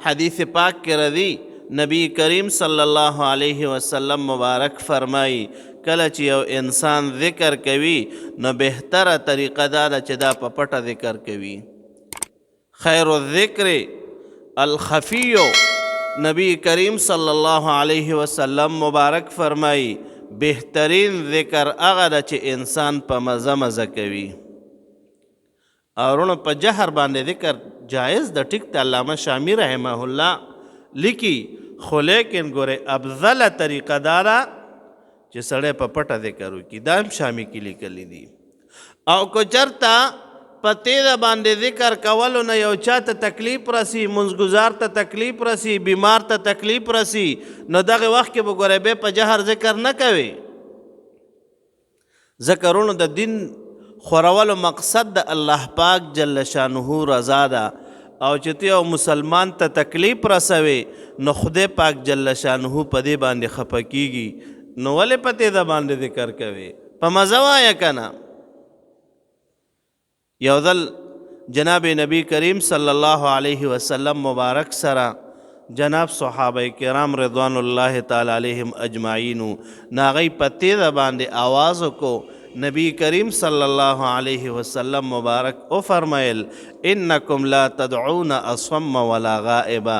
حدیث پاک کې راځي، نبی کریم صلی الله علیه وسلم مبارک فرمایي، کله چې یو انسان ذکر کوي نو بهتره طریقه دا ده چې دا په پټه ذکر کوي. خیر الذکر الخفی، نبی کریم صلی الله علیه وسلم مبارک فرمایي، بهترین ذکر هغه ده چې انسان په مزه مزه کوي. او په جهر باندې ذکر جایز ده، ټیک ته علامه شامی رحمه الله لیکي، خو لیکن ګوره افضله طریقه دا ده چې سړی په پټه ذکر وکړي. دا هم شامی کې لیکلي دي. او که چرته په تیزه باندې ذکر کولو نه یو چا ته تکلیف رسی، منځګزار ته تکلیف رسی، بیمار ته تکلیف رسی، نو دغه وخت کې به ګوره بیا په جهر ذکر نه کوي. ځکه وروڼو د دین خورولو مقصد د الله پاک جل شانه رضا ده، او چې ته یو مسلمان ته تکلیف رسوې نو خدای پاک جل شانه په دې باندې خفه کیږي. نو ولې په تیزه باندې ذکر کوې؟ په مزه وایه که نه. یو ځل جناب نبی کریم صلی الله علیه وسلم مبارک سره جناب صحابه کرام رضوان الله تعالی علیهم اجمعین ناغی په تیزه باندې آواز وکړو. نبی کریم صلی الله علیه وسلم مبارک او فرمایل، انکم لا تدعون اصم ولا غائبا،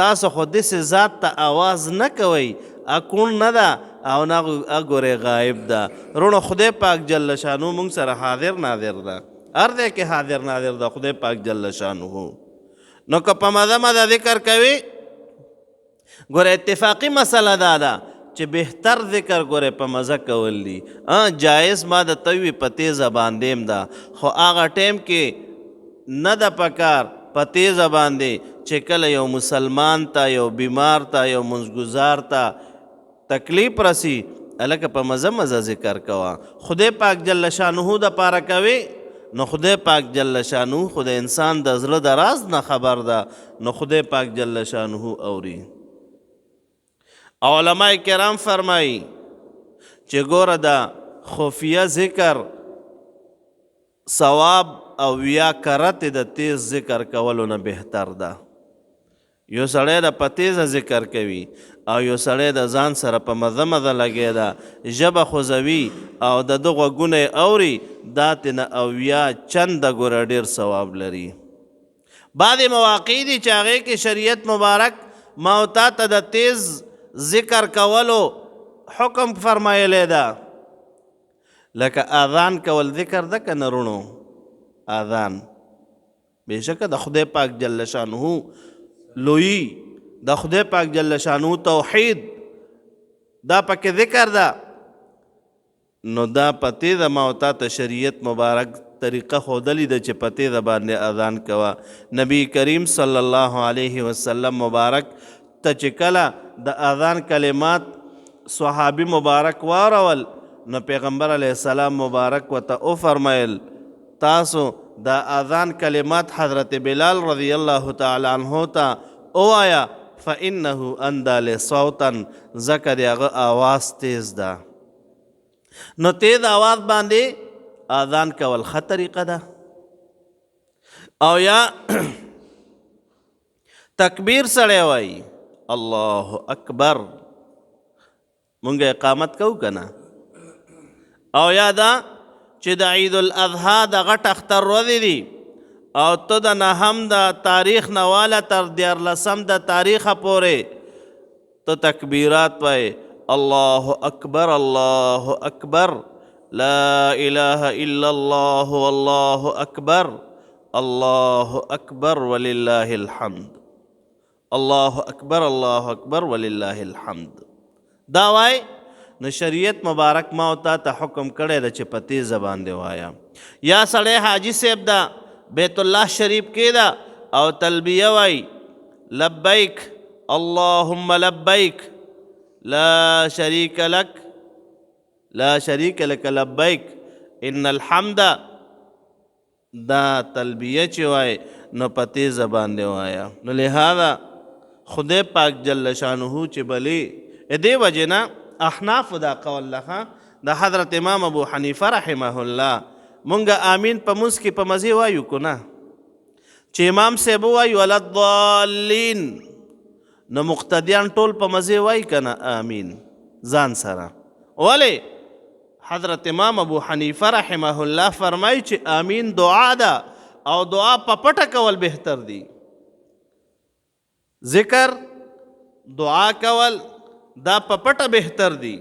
تاسو خو داسې ذات ته آواز نه کوئ، اکوڼ نه ده او نه ګورې غایب ده. وروڼو خدای پاک جل شانو مونږ سره حاضر ناظر ده، هر ځای کې حاضر ناظر ده خدای پاک جل شانه. نو که په مزه مزه ذکر کوي، ګوره اتفاقي مسله دا ده چې بهتر ذکر ګوره په مزه کول دي. جایز ما د ته وي په تیزه باندې هم ده، خو هغه ټایم کې نه ده پکار په تیزه باندې چې کله یو مسلمان ته، یو بیمار ته، یو منځګزار ته تکلیف رسی، هلکه په مزه مزه ذکر کوه. خدای پاک جل شانه د پاره کوي، نو خدای پاک جل شانه خو د انسان د زړه د راز نه خبر ده، نو خدای پاک جل شانه اوري. او علماء کرام فرمایي چې ګوره دا خفیه ذکر ثواب او یا کرت د تیز ذکر کولو نه بهتر ده. یو سړی د په تیزه ذکر کوي او یو سړی د ځان سره په مزه مزه لګېده، ژبه خوځوي او د ده غوږونه یې اوري، دا ترې نه 70 چنده ګوره ډېر ثواب لري. بعضې مواقع دي چې هغې کې شریعت مبارک ما او تا ته د تیز ذکر کولو حکم فرمایلی ده، لکه اذان کول ذکر ده که نه وروڼو؟ اذان بېشکه د خدای پاک جل شانه لویي، د خدای پاک جل شانه توحید، دا پکې ذکر ده. نو دا په تیزه ما او تا ته شریعت مبارک طریقه ښودلې ده چې په تیزه باندې اذان کوه. نبی کریم صلی الله علیه وسلم مبارک ته چې کله د اذان کلمات صحابي مبارک واورول، نو پیغمبر علیه السلام مبارک ورته وفرمیل، تاسو دا اذان کلمات حضرت بلال رضی الله تعالی عنه ته ووایه، فإنه اندى لصوتا، ځکه د هغه آواز تیز ده. نو تیز آواز باندې اذان کول ښه طریقه ده. او یا تکبیر سړی وایي الله اکبر، مونږ اقامت کوو که نه؟ او یا دا چې د عید الاضحی د غټ اختر ورځې دي او ته د نهم د تاریخ نه واله تر 13 د تاریخه پورې ته تکبیرات وایې، الله اکبر الله اکبر، لا اله الا الله والله اکبر، الله اکبر ولله الحمد، الله اکبر الله اکبر ولله الحمد. دا وای نو شریعت مبارک ما او تا ته حکم کړی ده چې په تیزه باندې وایه. یا سړی حاجي صاحب ده بیت الله شریف کې ده او تلبیه وای، لبیک اللهم لبیک لا شریک لک لا شریک لک لبیک ان الحمد، دا تلبیه چې وای نو په تیزه باندې وایه. نو لهذا خدای پاک جل شانه چې بلی دې وجې نه احناف دا قول لخوا د حضرت امام ابو حنیفه رحمه الله مونږ آمین په مونځ کې په مزې وایو که نه؟ چې امام صاحب وایي ولا الضالین، نو مقتدیان ټول په مزه وایي کنه آمین ځان سره. ولی حضرت امام ابو حنیفه رحمه الله فرمایي چې آمین دعا ده او دعا په پټه کول بهتر دي. ذکر دعا کول دا په پټه بهتر دي.